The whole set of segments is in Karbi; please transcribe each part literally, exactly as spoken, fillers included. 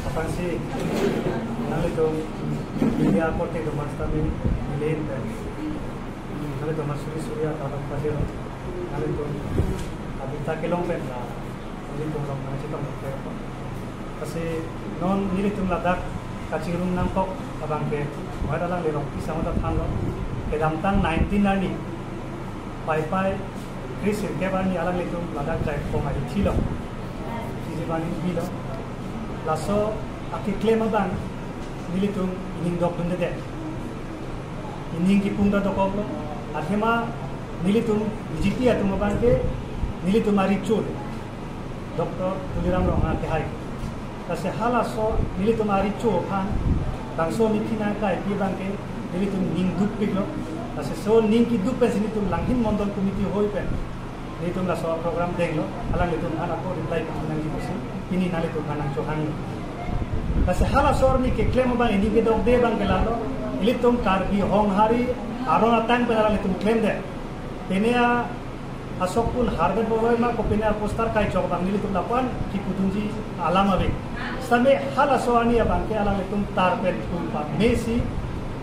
Aphrangsi nanglitum media korte atum mas tame nilin pen nanglitum mas suri suri atum pajero, nanglitum abita kelong pen la nanglitum rong nangchetong pen. Lasi non nelitum ladak kachingrum nangkok abang ke, wahai alang lerong pisang udah thanlo, kedamtang nineteen arni, Paipai kre sirkep arni alanglitum ladak Jaipong ahithi lo, P G bani bilo. Laso akeklem abang nelitum ining dokdunde, ining kipung ta dokoklo. Athema nelitum B J P atum abang ke nelitum arecho Doctor Tuliram Ronghang kehai. Lasi halaso nelitum arecho aphan bangso meeting nangkaipi abang ke nelitum ning dukpiklo. Lasi laso ning kiduk pensi nelitum Langhin Mondol Committee hoi pen nelitum laso program denglo, alanglitum aphan ako reply nangji pusi pini nanglitum aphan nangchohanglo. Lasi halaso arni keklem abang ining kedokde abang ke lalo, ilitum Karbi Honghari aron atang pen alanglitum klemde. Pine a asok pun harbet bovoi ma kopine a poster kaichok abang nelitum lapu-an kipudunji alam ave. Sitame halaso arni abang ke alanglitum tar pen pun pame si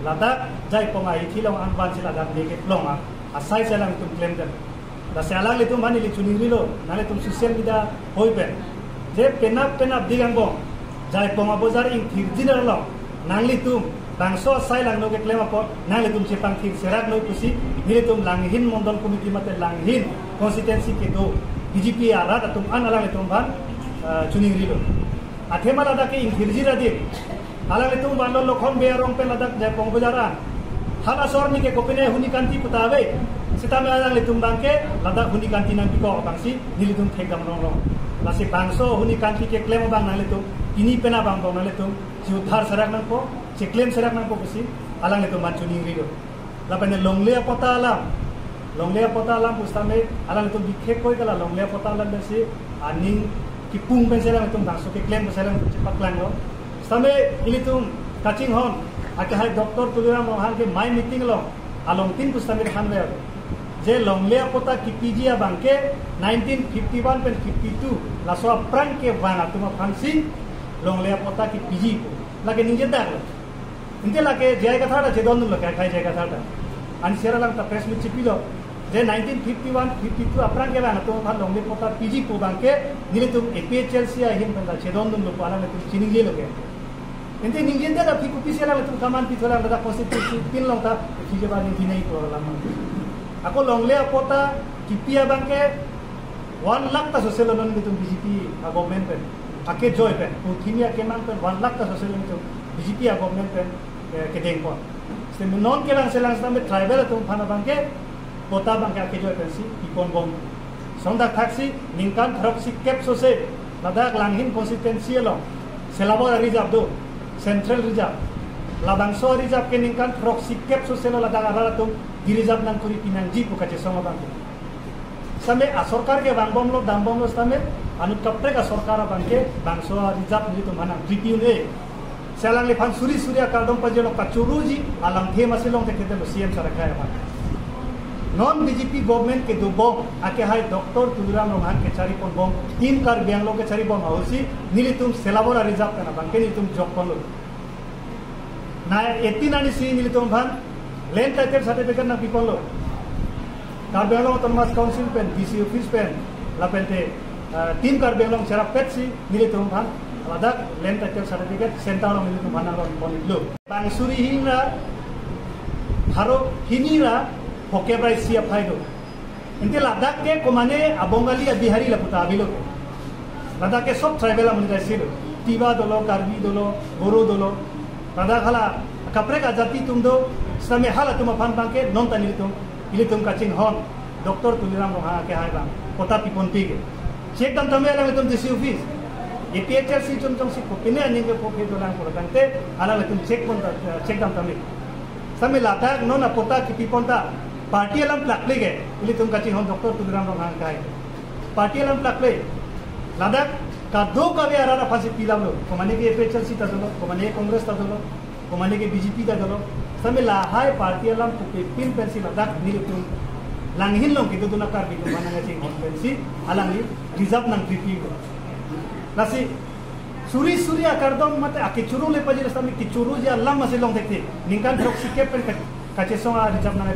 ladak Jaipong ahithi along an vansi ladak me keplong a asai si alanglitum klemde. Lasi alanglitum aphan neli choningrilo, nanglitum social media hoi pen je penap penap dik angbong Jaipong abojar ingthirjin arlo nanglitum bangso asai langno keklem apot nanglitum chepangthir serak noi pusi nelitum Langhin Mondol Committee mate Langhin constituency kedo B J P arat atum an alanglitum aphan, eh, choningrilo. Athema ladak ke ingthirji ra dik, alanglitum vanlo Lokhon Bey arong pen ladak Jaipong bojar an. Halaso arni ke kopine huni kanti puta ave. Sitame alanglitum abang ke ladak huni kanti nangpikok abang si nelitum thekdam rongrong. Lasi bangso huni kanti keklem abang nanglitum pini pen abang bong nanglitum chiudhar serak nangpo, cheklem serak nangpo pusi alanglitum aphan choningrilo. Lapen longle apatta alam, longle apatta alam pusitame alanglitum bikhek koi kala longle apatta alam pensi aning kipung pensi alanglitum bangso keklem pensi alanglitum chepaklanglo. Sitame ilitum kachinghon akehai Doctor Tuliram Ronghang ke mai meeting along alongtin pusitame thanver je longle apatta kipiji abang ke nineteen fifty-one pen fifty-two laso aphrang kevang atum aphansi longle apatta kipiji pu lake ningjedaklo. Ante lake J I Kathar ta chedondunlo, akhai J I Kathar ta. Ansi sera lang ta press meet chipilo je nineteen fifty-one fifty-two aphrang kevang atum aphan longle patta piji pu abang ke nelitum A P H L C ahin pen ta chedondunlo pu alanglitum chiningjelo ke. Ante ningjedet aphi kopisi alanglitum kaman pitholang, ladak constituency tin along ta P G bani dinei pu alam. Ako longle apatta kipi abang ke one lakh ta soselo non nelitum B J P a government pen. Akejoi pen, purthimi akemang pen one lakh ta soselo nelitum B J P a government pen, eh, kedengpon. Sitame non kelang selang sitame tribal atum aphan abang ke patta abang ke akejoi pensi piponbom. Song dak thaksi ningkan throksi kep sose ladak Langhin constituency along Selabor a-reserve do, Central Reserve. Labangso a-reserve ke ningkan throksi kep soselo ladak arat atum di-reserve nangkuri pinangji pu kachesong abang ke. Sitame asorkar ke vangbomlo, dambomlo sitame anut kaprek asorkar abang ke bangso a-reserve nelitum aphan nang-repeat un-e. Si alangliphan suri suri akardom pajirlo, kachuruji alamthe masi longte kedetlo C M sir akhai aphan. Non B J P government kedobom akehai Doctor Tuliram Ronghang kechariponbom, Team Karbi Anglong kecharibom ahutsi nelitum Selabor a-reserve pen abang ke nelitum jokponlo. Na eighteen arni si nelitum aphan land title certificate nangpiponlo. Karbi Anglong Autonomous Council pen, D C office pen, lapente, eh, Team Karbi Anglong cherapet si nelitum aphan ladak land title certificate center along nelitum aphan nangronponlo. Bang suri hini ra pharo hini ra phokep ra isi aphai do. Ante ladak ke komane a-Bongali, a-Bihari lapu ta avelo. Ladak ke sob tribal amonit isi do. Tiwa dolo, Karbi dolo, Boro dolo. Ladak hala kaprek ajati atum do, sitame halatum aphan abang ke non ta nelitum, ilitum kachinghon Doctor Tuliram Ronghang akehai abang patta piponpik ke. Check dam tame alanglitum D C office, A P H L C chun chongsi kopine aning kepo phe dolang pura tangte alanglitum check pon ta, check dam tame. Sitame ladak non apatta kipipon ta party alam plakple ke, ilitum kachinghon Doctor Tuliram Ronghang akehai. Party alam plakple. Ladak kadokave arat aphansi pilamlo. Komane ke A P H L C ta dolo, komane Congress ta dolo, komane ke B J P ta dolo. Sitame lahai party alam pupepin pensi ladak nelitum Langhin along kedodun a-Karbi atum aphan nangchinghon pensi alangli reserve nang-repeat lo. Lasi Suri suri akardom mate akechoro le pajir sitame kechoruji alam masi long thekthe. Ningkan throksi kep pen ka-, kachesong a-reserve nang.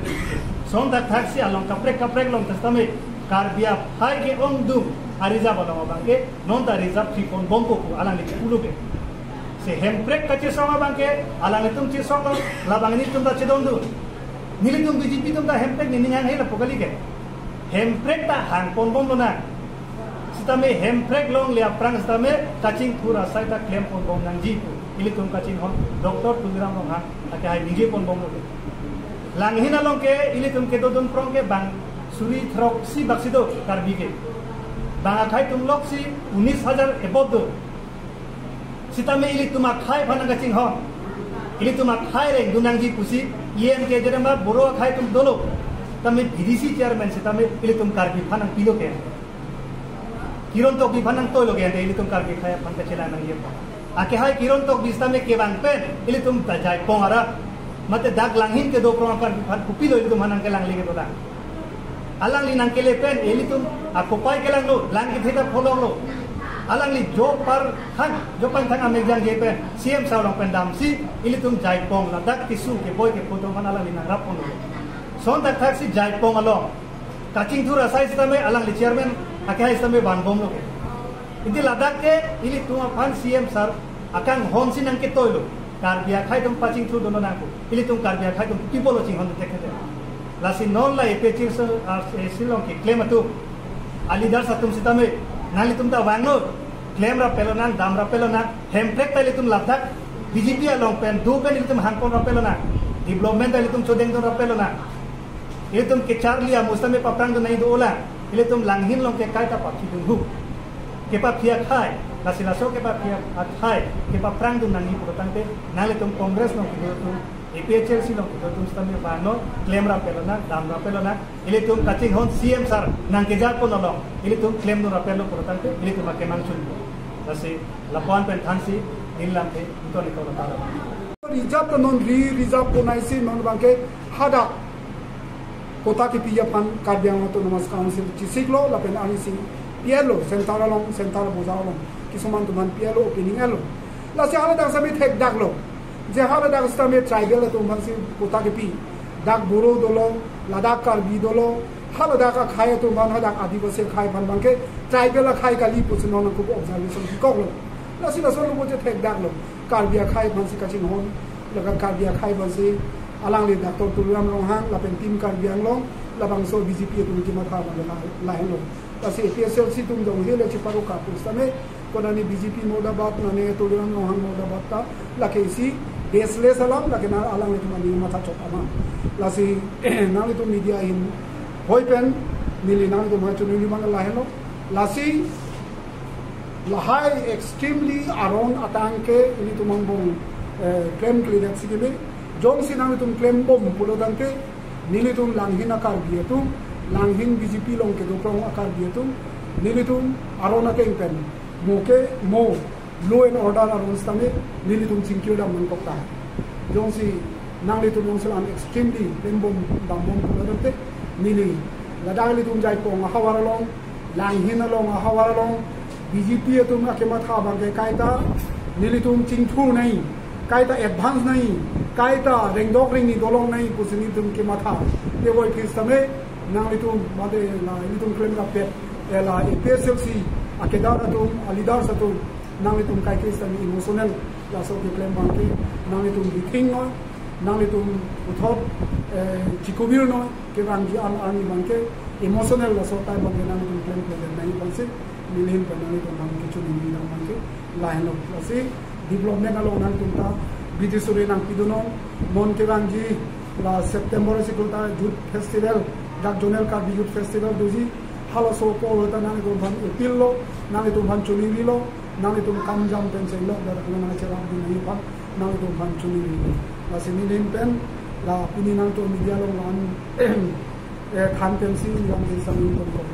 Son thakthak si along kaprek kaprek along sitame Karbi aphai ke-ongdung a-reserve along abangke, non ta reserve three pon bompo pu alangli pulo ke. Si Hemprek kachesong abangke, alanglitum chesong lo, labang nelitum ta chedondun. Nelitum B J P atum ta Hemprek nening hang hela pu kali ke. Hemprek ta hang pon bomlo na. Sitame Hemprek longle aphrang sitame kachingthur asai ta klem pon bom nangji pu ilitum kachinghon Doctor Tuliram Ronghang akehai ningje pon bomlo. Langhin along ke ilitum kedodun prong ke bang suri throksi bak si do Karbi ke. Bang akhai atum loksi unis hajar above do. Sitame ilitum akhai aphan nangkachinghon. Ilitum akhai rengdun nangji pusi, E M K jerema Boro akhai atum dolo. Tame B D C chairman sitame ilitum Karbi aphan nangpilo ke. Kiron Tokbi aphan nangtoilo ke, ante ilitum Karbi akhai aphan kachelang nangji. Akehai Kiron Tokbi sitame kevang pen, ilitum ta Jaipong arat. Mate dak Langhin kedo prong Karbi aphan kopilo ilitum aphan nangkelang leke dolang. Alangli nangkele pen, ilitum akopai kelanglo, lang kethe ta pholonglo. Alangli jo par thang, jo pan thang amek jangje pen, C M sar along pen damsi, ilitum Jaipong ladak tisu keboi kepho atum aphan alangli nangrap ponlo. Son thakthak si Jaipong along kachingthur asai sitame alangli chairman akehai sitame van bomlo ke. Ante ladak ke ilitum aphan C M sar akanghon si nangketoilo. Karbi akhai atum pachingthur dolo nangko. Ilitum Karbi akhai atum pi apotlo chinghon thekthe. Lasi non la A P H L C, ah, eh, si along keklem atum, a-leaders atum sitame, nanglitum ta vanglo, klem rapetlo nang, dam rapetlo nang, Hemprek ta ilitum ladak, B J P along pen, do pen ilitum hang pon rapetlo nang, development ta ilitum chodengdun rapetlo nang. Ilitum kecharli amus tame paprangdun nangji dolang. Ilitum Langhin along ke kaita paphi dunhu. Kepaphi akhai, lasi laso kepaphi akhai, kepaprangdun nangji pulotangte, nanglitum Congress along kedo atum, A P H L C along kedo atum sitame vangnon, klem rapetlo nang, dam rapetlo nang, ilitum kachinghon C M sar nangkejar pon along, ilitum klemdun rapetlo pulotangte, ilitum akemang chun. Lasi lapu-an pen thansi, neli lamthe, ington ikau lata. Reserve ta non re-reserve ponai si non abangke hadak quota kepi aphan Karbi Anglong Autonomous Council chesiklo lapen arnisi pi-etlo, center along, center bojar along kisuman atum aphan pi-etlo, opening etlo. Lasi haladak sitame thekdaklo. Je haladak sitame tribal atum aphansi quota kepi. Dak Boro dolo, ladak Karbi dolo, haladak akhai atum aphan, hadak Adivasi akhai aphan abangke tribal akhai kali pusi non nangkok observation pikoklo. Lasi laso lo bo je thekdaklo. Karbi akhai aphansi kachinghon, laga Karbi akhai aphansi alangli Doctor Tuliram Ronghang lapen Team Karbi Anglong, labangso B J P atum kematha abang la-, lahenlo. Lasi A P H L C atum jongsi le cheparo kapu sitame, konani B J P Murdabad, nane Tuliram Ronghang Murdabad ta, lake isi baseless alam, lake na alanglitum aning matha chok alam. Lasi nanglitum media ahin hoi pen, neli nanglitum hai chunili abang lahenlo. Lasi lahai extremely aron atangke ilitum angbong, eh, klemkledet si keme. Jongsi nanglitum klem bom pulotangte, nelitum Langhin a-Karbi atum, Langhin B J P along kedo prong a-Karbi atum, nelitum aron ateng pen, mo ke mo law and order aron sitame, nelitum chingkir dam nangkok ta. Jongsi nanglitum jongsi la-an extremely klem bom dam bom pulotangte, neli ladak ilitum Jaipong ahavar along, Langhin along ahavar along, B J P atum akematha abangke kaita nelitum chingthur nangji, kaita advance nangji, kaita rengdok rengni dolong nangji pusi nelitum kematha. Teboi phi sitame nanglitum mate la ilitum klem rapet, eh, la A P H L C akedar atum, a-leaders atum, nanglitum kaike sitame emotional laso keklem abangke, nanglitum bithing noi, nanglitum puthot, eh, chikubir noi, kevangji an arni abangke emotional laso tai abangke nanglitum klemkledet nangji aphansi neli ahin pen nanglitum abangke chuningri abangke lahenlo. Lasi development along nanglitum ta bidi suri nangpidunon, non kevangji la September sikul ta Youth Festival, dak Zonal Karbi Youth Festival doji, halaso apor ta nanglitum aphan appeal lo, nanglitum aphan chuningrilo, nanglitum kam jam pen chelok, dak nang cherapdun nangji aphan nanglitum aphan chuningri. Lasi neli ahin pen, la pini nangtum media along la-an, eh, than pensi neli ahin pen sangin tongkok.